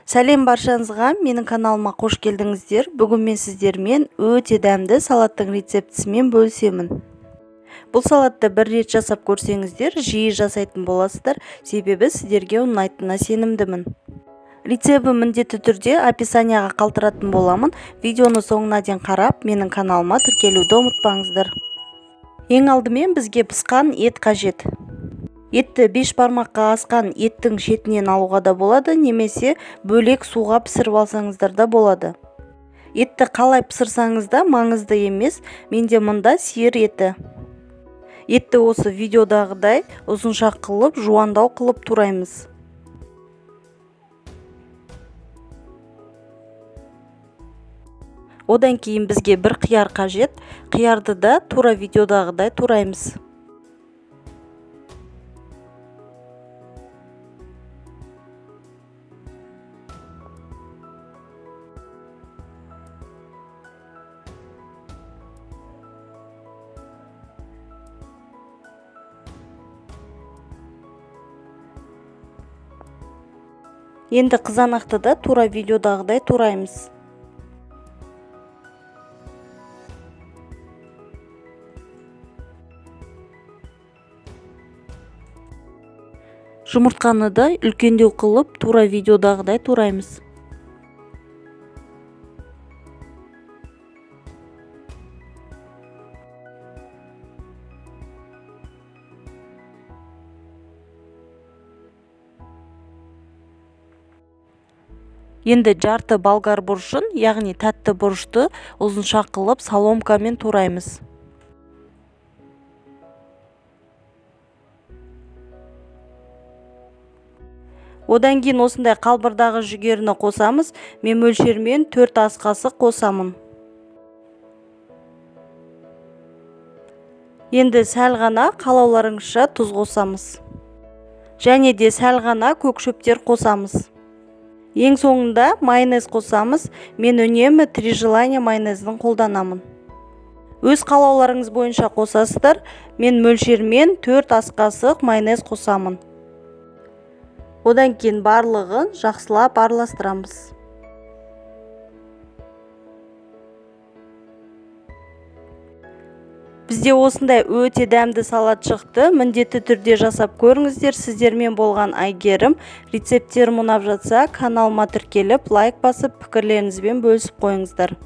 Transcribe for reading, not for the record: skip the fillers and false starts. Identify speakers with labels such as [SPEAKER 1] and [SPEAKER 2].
[SPEAKER 1] Сәлем баршаңызға, менің каналыма қош келдіңіздер. Бүгін мен сіздермен өте дәмді салаттың рецептісімен бөлісемін. Бұл салатты бір рет жасап көрсеңіздер, жиі жасайтын боласыздар, себебі сіздерге ұнайтынына сенімдімін. Рецепті міндетті түрде описанияға қалдыратын боламын. Видеоны соңына дейін қарап, менің каналыма тіркелуді ұмытпаңыздар. Ең алдымен бізге пысқан ет қажет. Етті 5 бармаққа асқан еттің шетінен алуға да болады, немесе бөлек суға пісіріп алсаңыздар да болады. Етті қалай пісірсаңыз да маңызды емес, менде мұнда сиыр еті. Етті осы видеодағыдай ұзынша қылып, жуандау қылып тураймыз. Одан кейін бізге бір қияр қажет. Қиярды да тура видеодағыдай тураймыз. Енді қызанақты да тура видеодағыдай тураймыз. Жұмыртқаны да үлкендеу қылып тура видеодағыдай тураймыз. Енді жарты болгар бұрышын, яғни тәтті бұрышты ұзынша қылып соломкамен тураймыз. Одан кейін осындай қалбырдағы жүгеріні қосамыз. Мен мөлшермен 4 ас қасық қосамын. Енді сәл ғана қалауларыңызша тұз қосамыз. Және де сәл ғана көк шөптер қосамыз. Ең соңында майонез қосамыз. Мен үнемі Три желания майонезін қолданамын. Өз қалауларыңыз бойынша қосасыздар. Мен мөлшермен 4 ас қасық майонез қосамын. Одан кейін барлығын жақсылап араластырамыз. Бізде осындай өте дәмді салат шықты. Міндетті түрде жасап көріңіздер. Сіздермен болған Айгерім. Рецепттерім ұнап жатса, каналыма тіркеліп, лайк басып, пікірлеріңізбен бөлісіп қойыңыздар.